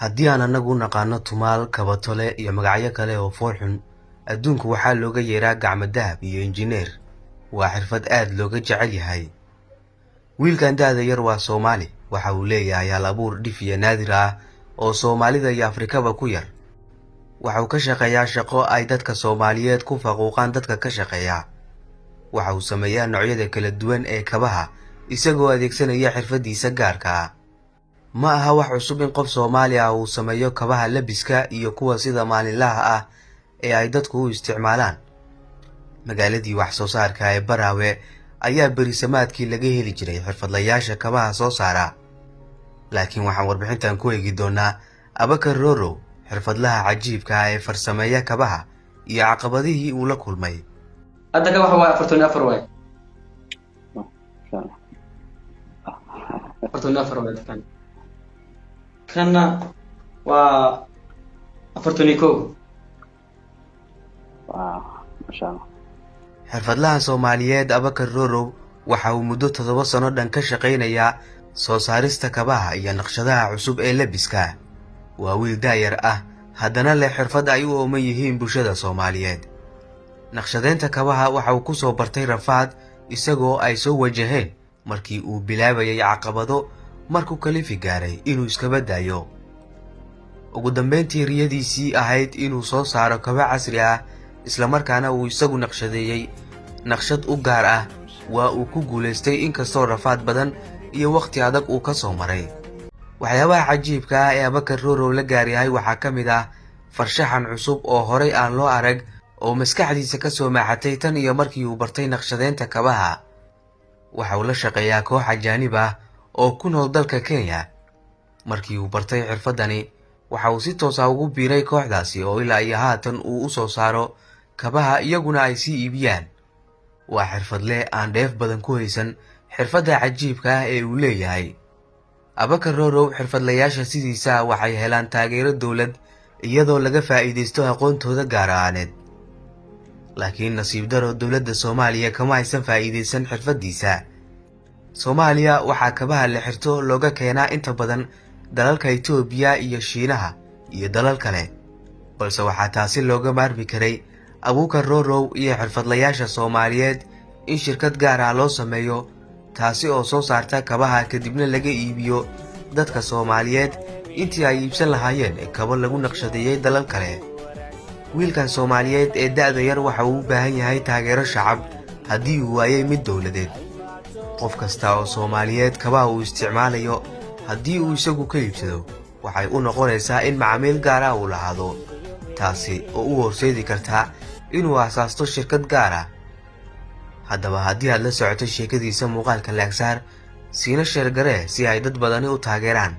Haddii aan annagu u naqaano tumaal, kabatole iyo magacyo kale oo foolxun, adduunku waxaa looga yeeraa gacmo dahab iyo injineer. Waa xirfad aad looga jecel yahay. Wiilkan da'da yar waa Soomaali. Waxa uu leeyahay hal abuur dhif iyo naadir ah oo Soomaalida iyo Afrikaba ku yar. Waxa uu ka shaqeeyaa shaqo ay dadka Soomaaliyeed ku faquuqaan dadka ka shaqeeya. Waxa uu sameeyaa noocyada kala duwan ee kabaha isagoo adeegsanaya xirfadiisa gaarka ah. Ma aha wax cusub in qof Soomaali ah uu sameeyo kabaha labiska iyo kuwa sida maalinlaha ah ee ay dadku u isticmaalaan. Magaaladii wax soo saarka ee Baraawe ayaa berisamaadkii laga heli jiray xirfadlayaasha kabaha soo saara. Laakiin waxaan warbixintan ku eegi doonaa Abakar Rorow, xirfadlaha cajiibka ah ee farsameeya kabaha, iyo caqabadihii uu la kulmay. Hadda ka waxa waaye 44 waaye. Masha Allah. 44 waaye kan. Kanna waa 41. Wow, masha Allah. Xirfadlahan Soomaaliyeed Abakar Rorow waxa uu muddo 7 sano dhan ka shaqaynayaa soo saarista kabaha iyo naqshadaha cusub ee labiska. Waa wiil da'yar ah, haddana leh xirfad ay u ooman yihiin bulshada Soomaaliyeed. Naqshadeynta kabaha waxa uu ku soo bartay rafaad, isagoo ay soo wajaheen markii uu bilaabayay caqabado markuu kalifi gaaray inuu iskaba daayo. Ugu dambeyntii, riyadiisii ahayd inuu soo saaro kaba casri ah, islamarkaana uu isagu naqshadeeyey naqshad u gaar ah, waa uu ku guulaystay, inkastoo rafaad badan iyo wakhti adag uu ka soo maray. Waxyaabaha cajiibka ah ee Abakar Rorow la gaar yahay waxaa ka mid ah farshaxan cusub oo horay aan loo arag oo maskaxdiisa ka soo maaxatay tan iyo markii uu bartay naqshadeynta kabaha. Waxa uu la shaqeeyaa koox ajaanib ah oo ku nool dalka Kenya. Markii uu bartay xirfaddani, waxa uu si toos ah ugu biiray kooxdaasi oo ilaa iyo haatan uu u soo saaro kabaha, iyaguna ay sii iibiyaan. Waa xirfadle aan dheef badan ku haysan xirfadda cajiibka ah ee uu leeyahay Abakar Rorow. Xirfadlayaasha sidiisa waxay helaan taageero dowlad iyadoo laga faa'iidaysto aqoontooda gaar ahaaneed, laakiin nasiib daro, dowladda Soomaaliya kama aysan faa'iidaysan xirfaddiisa. Soomaaliya waxaa kabaha la xirto looga keenaa inta badan dalalka Itoobiya iyo Shiinaha iyo dalal kale, balse waxaa taasi looga maarmi karay Abuukar Rorow iyo xirfadlayaasha Soomaaliyeed in shirkad gaar ah loo sameeyo, taasi oo soo saarta kabaha, kadibna laga iibiyo dadka Soomaaliyeed intii ay iibsan lahaayeen kabo lagu naqshadeeyey dalal kale. Wiilkan Soomaaliyeed ee da'da yar waxa uu u baahan yahay taageero shacab haddii uu waayay mid dowladeed. Qof kasta oo Soomaaliyeed kabaha uu isticmaalayo haddii uu isagu ka iibsado, waxay u noqonaysaa in macaamiil gaar ah uu lahaado, taasi oo u horseedi kartaa inuu aasaasto shirkad gaar ah. Haddaba, haddii aad la socotay sheekadiisa, muuqaalka like saar, siina share garee si ay dad badani u taageeraan.